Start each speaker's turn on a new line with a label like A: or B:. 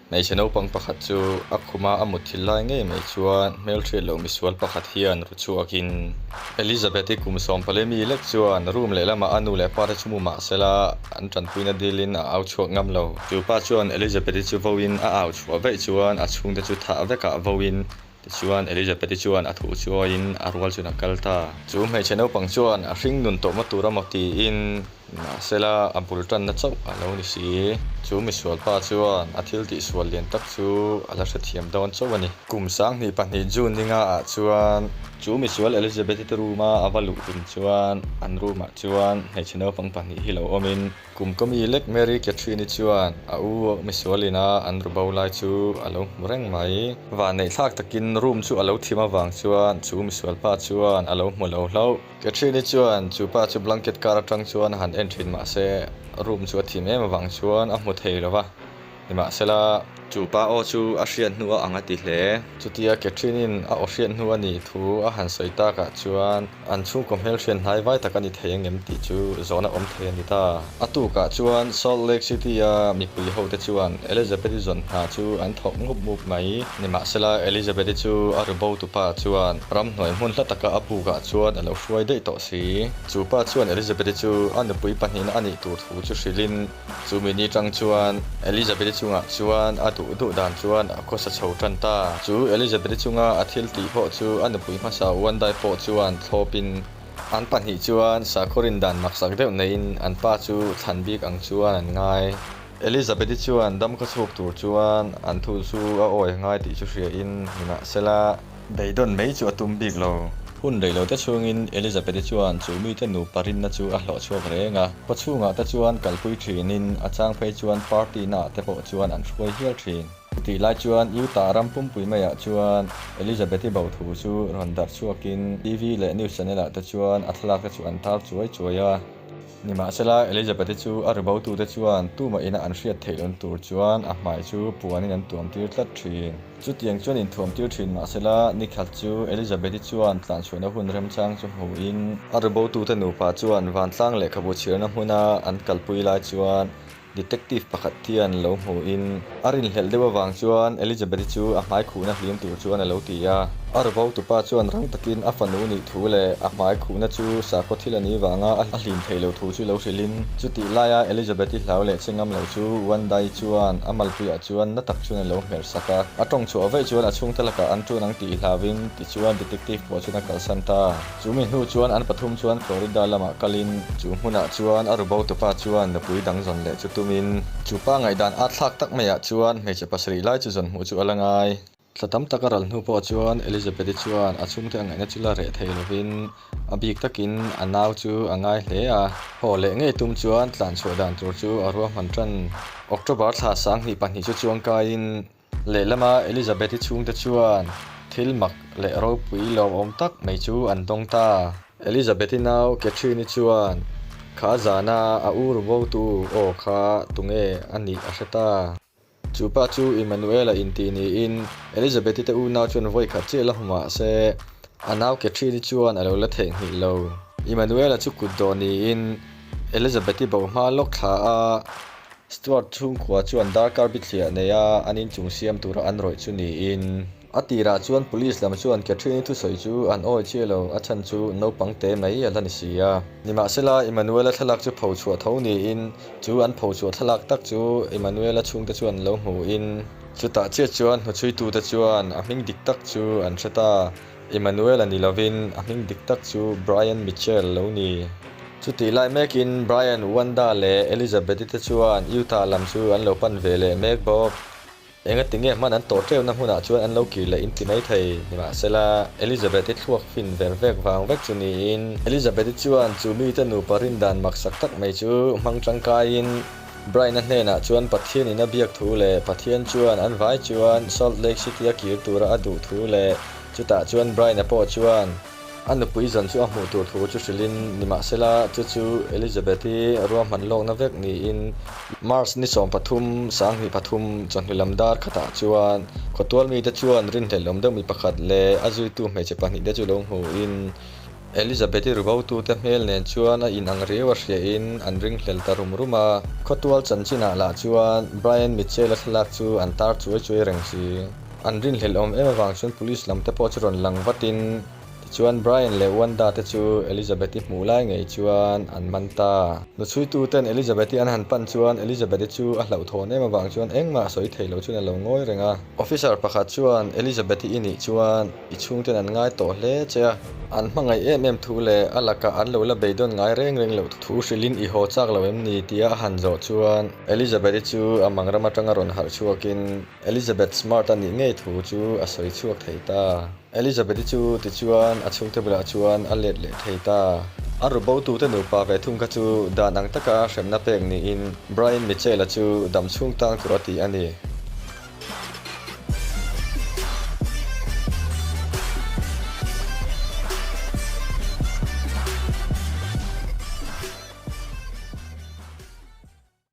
A: Hmeichhe naupang pakhat chu a khuma a mutthilh lai ngei mai chuan hmelhriat loh misual pakhat hian ru chhuakin Elizabeth-i kum sawmpali mi lek chuan room lehlamah a nu leh pa te chu mu mah sela an tanpuina dilin a au chhuak ngam lo. Chu pa chuan Elizabeth-i chu voin a au chhuah veih chuan a chhungte chu thah vekah voin Tichuan, Elizabeth-i chuan a thu chu awiin a rual chuan a kal ta. Chu hmeichhe naupang chuan a hring nun tawh maw tur a maw tiin, mahsela a bul tanna chauh a lo ni si. Chu misual pa chuan a thil tihsual lian tak chu a la hrethiam dawn chauh a ni. Kum 2002 June ni nga ah chuan chu misual Elizabeth-i te room a a va luh tum chuan an room ah chuan hmeichhe naupang pahnih hi lo awmin, Kum ka mi lek Mary Catherine-i chuan a u misual ina an ru bo lai chu a lo hmu reng mai. Vanneih thlak takin room chu a lo thim avang chuan chu misual pa chuan a lo hmu lo hlauh. Catherine-i chuan chu pa chu blanket kar atang chuan a han en thin mahse room chu a thim em avang chuan a hmu thei lo va. Nimahsela, chu pa aw chu a hriat hnu a ang a ti hle. Chutia Catherine-in a aw hriat hnu a nih thu a han sawi takah chuan an chhungkaw hmelhriat hnai vai tak a ni thei ang em tih chu zawhna awm thei a ni ta. A tukah chuan Salt Lake City-a mipui hote chuan Elizabeth-i zawn hna chu an thawk ngup ngup mai. Nimahsela, Elizabeth-i chu a ru bo tupa chuan ramhnuai hmun hla taka a bukah chuan a lo hruai daih tawh si. Chu pa chuan Elizabeth-i chu a nupui pahnihna a nih tur thu chu hrilhin, Chumi ni tang chuan Elizabeth-i chungah chuan a duh duh dan chuan a khawsa chho tan ta. Chu Elizabeth-i chunga a thil tih pawh chu a nupui hmasa Wandai pawh chuan thlawpin an pahnih chuan sakhaw rin dan maksak deuh neiin an pa chu thlan bik ang chuan an ngai. Elizabeth-i chuan dam khawchhuk tur chuan an thu chu a awi ngai tih chu hriain nimahsela, Beidawn mai chu a tum bik lo. Hun rei lo te chhungin Elizabeth-i chuan chu mite nupa rinna chu a hlawh chhuak reng a. Khaw chhungah te chuan kalpui thinin a chang phei chuan party naah te pawh chuan an hruai hial thin. Chutih lai chuan Utah ram pumpui maiah chuan Elizabeth-i bo thu chu rawn darh chhuakin TV leh news channel ah te chuan a thlalak te chu an tar chuai chuai a. Nimahsela, Elizabeth-i chu a ribotute chuan tumah ina an hriat theih loh tur chuan a hmai chu puanin an tuamtir tlat thin. Chutiang chuan inthuamtir thin mahsela, nikhat chu Elizabeth-i chuan tlanchhuahna hun remchang chu hmuhin, a ribotute nupa chuan vantlang lehkhabu chhiarna hmuna an kalpui lai chuan Detective pakhat hian lo hmuhin a rinhlelh deuh avang chuan Elizabeth-i chu a hmai khuhna hlim tur chuan a lo ti a. A ru bo tupa chuan rang takin a fanu nih thu leh a hmai khuhna chu sakhaw thil a nih vanga a hlim theih loh thu chu lo hrilhin. Chutih laia Elizabeth-i hlau leh che ngam lo chu Wanda-i chuan a malpuiah chuan na tak chuan a lo hmer sak a. A tawng chhuah veih chuan a chhungte lakah an ṭun ang tih hlauhin tichuan detective pawh chuan a kalsan ta. Chu mi hnu chuan an pathum chuan Florida lamah kalin chu hmunah chuan a rubo tupa chuan nupui dang zawn leh chu tumin chu pa ngaihdan at thlak tak maiah chuan hmeichhe pasarih lai chu zawn hmuh chu a la ngai. Thla tam tak a ral hnu pawh chuan Elizabeth-i chuan a chhungte a ngaihna chu la reh thei lovin a bik takin a nau chu a ngai hle a. Haw leh ngei tum chuan tlan chhuah dan tur chu a ruahman tan. October thla 2002 chu chuangkaiin Lehlama Elizabeth-i chhungte chuan thil mak leh ropui lawmawm tak mai chu an dawng ta. Elizabeth-i nau Catherine-i chuan kha zana a u rubotu aw kha tunge a nih a hre ta. Chu pa chu Emmanuel-a intih niin Elizabeth-i te unau chuan vawi khat chiah la hmu mah se, a nau Catherine-i chuan a lo la theihnghilh lo. Emmanuel-a chu kut dawh niin Elizabeth-i bo hma lawk thla a. Stuart chhungkua chuan darkar bithliah neia an inchung siam tura an rawih chu niin. A tirah chuan police lam chuan Catherine-i thusawi chu an awi chiah lo, a chhan chu naupang te mai a la ni si a. Nimahsela, Emmanuel-a thlalak chu pho chhuah tho niin, chu an pho chhuah thlalak tak chu Emmanuel-a chhungte chuan lo hmuhin, chutah chiah chuan hnuchhuitute chuan a hming dik tak chu an hre ta. Emmanuel-a ni lovin a hming dik tak chu Brian Mitchell lo ni. Chutih lai mekin Brian, Wanda leh Elizabeth-i te chuan Utah lam chu an lo pan ve leh mek bawk. Engati nge hman an tawh teuhna hmunah chuan an lo kir leh inti mai thei. Nimahsela, Elizabeth-i thluak fin ver vek vang vek chu niin, Elizabeth-i chuan chu mite nupa rindan maksak tak mai chu hmang tangkaiin Brian-a hnenah chuan Pathianin a biak thu leh Pathian chuan an vai chuan Salt Lake City-a kir tura a duh thu leh chutah chuan Brian-a pawh chuan a nupui zan chu a hmuh tur thu chu hrilhin nimahsela chu chu Elizabeth-i ruahman lawkna vek niin March ni 13, 2003 chawhnu lam dar khatah chuan khawtual mite chuan rinhlelh awm deuh mi pakhat leh a zuitu hmeichhe pahnihte chu lo hmuhin. Elizabeth-i rubotute hmel nen chuan a inang riau a hriain an ringhlel ta rum rum a. Khawtual chanchinah lah chuan Brian Mitchell-a thlalak chu an tar chuai chuai reng si. An rinhlelh awm em avang chuan police lam te pawh chu rawn lang vatin tichuan Brian leh Wanda te chu Elizabeth-i hmuh lai ngei chuan an man ta. Hnuchhuituten Elizabeth-i an han pan chuan Elizabeth-i chu a hlauhthawn em avang chuan engmah a sawi thei lo chuan a lo ngawi reng a. Officer pakhat chuan Elizabeth-i i nih chuan I chhungten an ngai tawh hle che a, an hmangaih em em thu leh a lakah an lo la beidawn ngai reng reng loh thu hrilhin i haw chak lo em ni tia a han zawh chuan Elizabeth-i chu a mangram atanga rawn harh chhuakin Elizabeth Smart a nih ngei thu chu a sawi chhuak thei ta. Elizabeth-i chu tichuan a chhungte bulah chuan a let leh thei ta. A ru botute nupa ve thung kha chu dan ang taka hremna pek niin Brian Mitchell-a chu dam chhung tang tur a ti a ni.